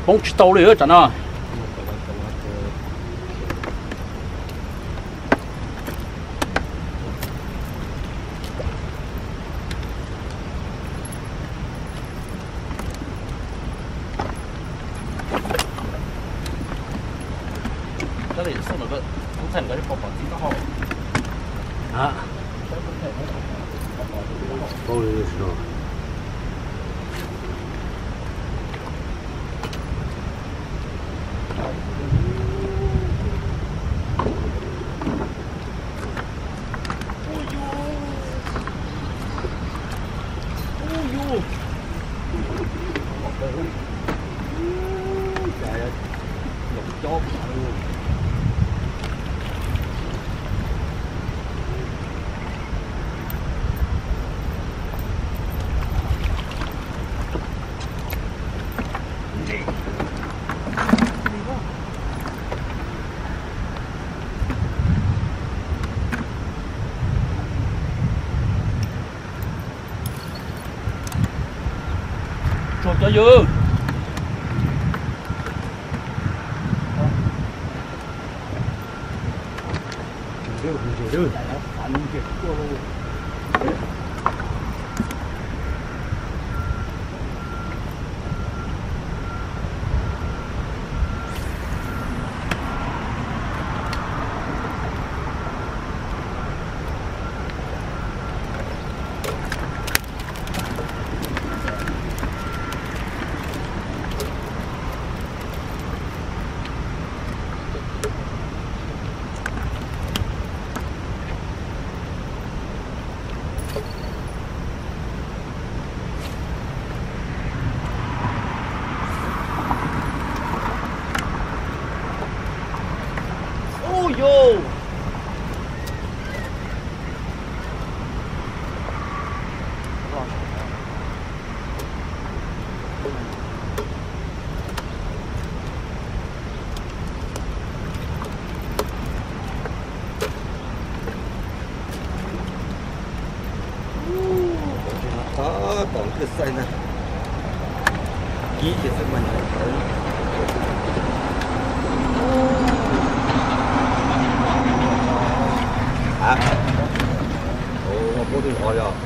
Poob tsis tau li tsam no. Tsuag cov yawg. Ub yus. Tab tom kwj xaij na, kib ces xav mas nyob tawv. A, ua puab twg los yog.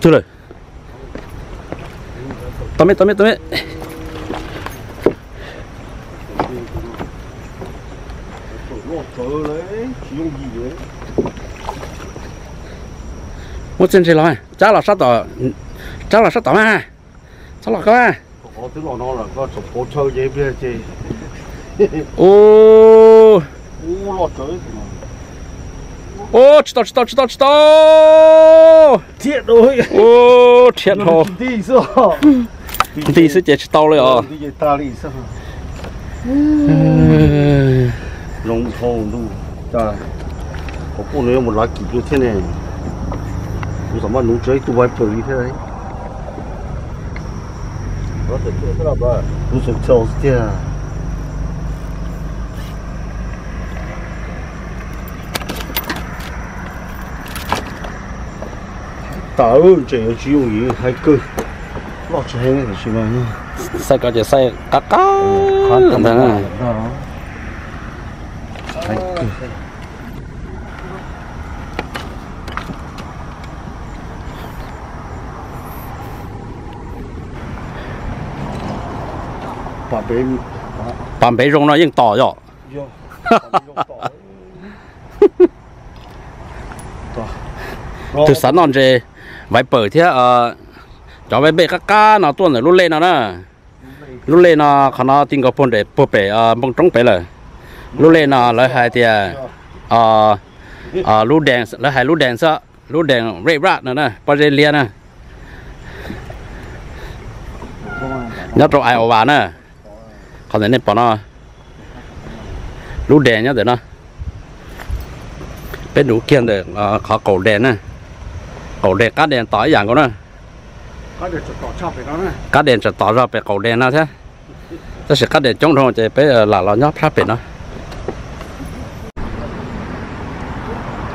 Twg lawm? Tau me, tau me, tau me. Muab txiaj ntsig los, tsab los sab tom, tsab los sab tom mas, txhob los koj mas. Ua, ua, tsis tau, tsis tau, tsis tau, tsis tau. Ua, rhiab dhau. Nti xwb ces tsis tau li os. Zoo dhau ntuj, cas qhov poj no yuav mus lav kim dua thiab ne. Kuv xam maj nuv tso ib tug viper li thiab. Kuv xav txog tiag. Tas, ntses yuav tsis yooj yim, hais kawg, loj tsis heev tab sis mas xaij ko ces xaij qab qab ntag. Pas npev zoo no yeej tom yom. Tus xav noj ntses viper thiab cov viper qab qab no tuaj ntawm lub lej no na. Lub lej no qhov no ti nkaus puag nram puag pem npoo roob pem lawm. Lub lej no lawv hais tias lub dees, lawv hais lub dees xwb, lub dees red rat no na, pob zeb liab na. Nyob rau Iowa na. Qhov ntawm nej pom no, lub dees nyob ntawm no. Peb nuv kiag ntawm qhov qaum dees na. Qaum dees qab dees tom ib yam nkaus na. Qab dees tseem tom zog pem qaum dees no thiab. Tab sis qab dees coob dhau ces peb lam los nyob plab pem no.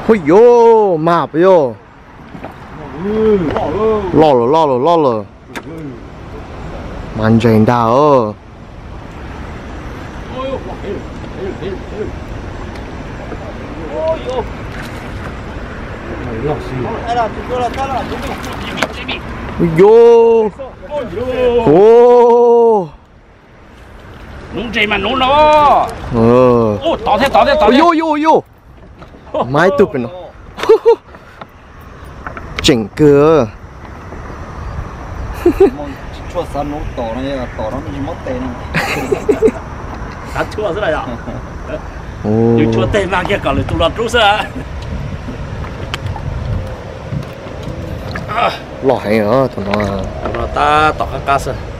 Huj yus, mas puas yog? Loj lawm, loj lawm, loj lawm. Mas ntses ntag. Huj yus. Nuv ntses mas nuv no. Huj yus, huj yus, huj yus. Mas ib tug pem no. Tseem kawg. Tshuaj xav nuv tom no, tom no tsis muab tes no. Xav tshuaj xwb yom. Yus tshuaj tes mas kiag kom lwm tus los rub xwb. Loj heev os tus no. Tus no tab tom qab qab xwb.